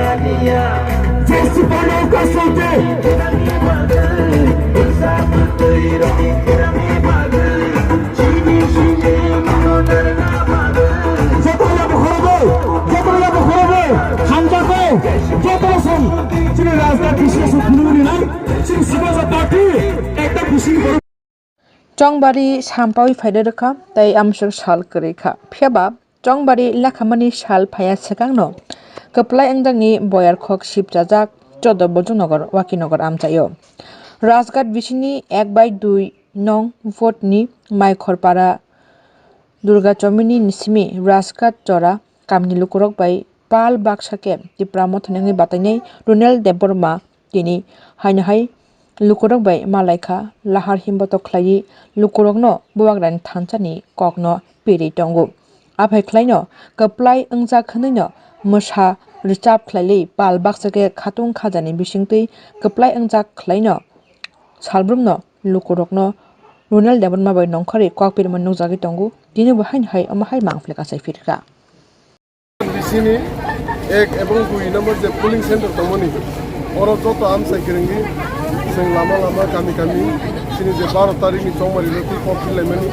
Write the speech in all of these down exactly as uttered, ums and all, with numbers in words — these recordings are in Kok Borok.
Festival of Kasute. Jotono yabo khorobo, jotono yabo khorobo, hamjakgo, jotono song, chini Rajda Krishna song phunugwi nai, chini Sibasa party, ekta bising borok. Chongbari sampaui phaida rwkha tei amswk sal kwrwi kha. Phiya ba Chongbari lakhamani sal phaiya swkangno kwplai wngjakni boyar khok sipchajak Choddo Bojongnagar Wakinagar amchaio. Rajghat bisingni ek bai dui nong ward ni Maikhorpara Durga Chomini ni simi Rajghat Chora kamni lukurok bai pal baksa khe Tipra Mothani wngwi batainai Runel Debbarma tini haino hai lukurok bai malaikha lahar himbotok khlaiwi lukurokno Bubagrani thansani kokno pirwi tongo. Aphai khlaino kwplai wngjak hwnwino mwsa rwchap khlailwi pal baksa khe khatung khajani bisingtwi kwplai wngjak khlaino salbrumno lukurokno Runel Debbarma bai nongkhorwi kok pirma nukjagwi tongo. Tini bo haino hai omo hai mangphle kasai phirkha. Bisini ek ebong dui number je polling center tongmani, oro joto amchai kwrwngwi chwng lama lama, kami kami, chini je baro tarikni chongmari rwtwi kok philaimani,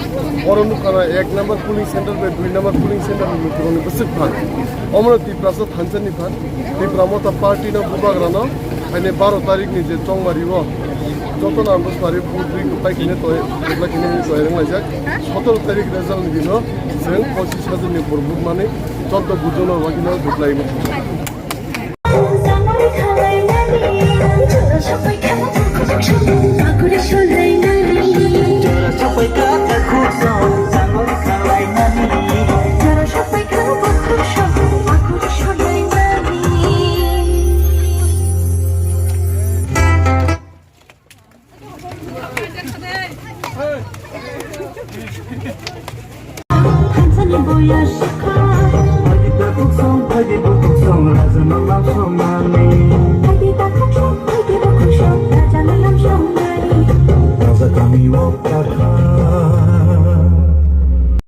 oro nukha na ek number polling center bai dui number polling center ni lukurokni bwswk phan. Omono Tiprasa thansa ni phan, Tipra Motha party no Bubagra no, haini baro tarikni je chongmari o, joto no ang bwsmari vote rwi kwplai khainai toi, kwplai khainai hwnwi toi rwnglaijak. Sotoro tarik result ni dino chwng pochis hajar ni borok vote mani, choddo Bojongnagar Wakinagar vote lai mani.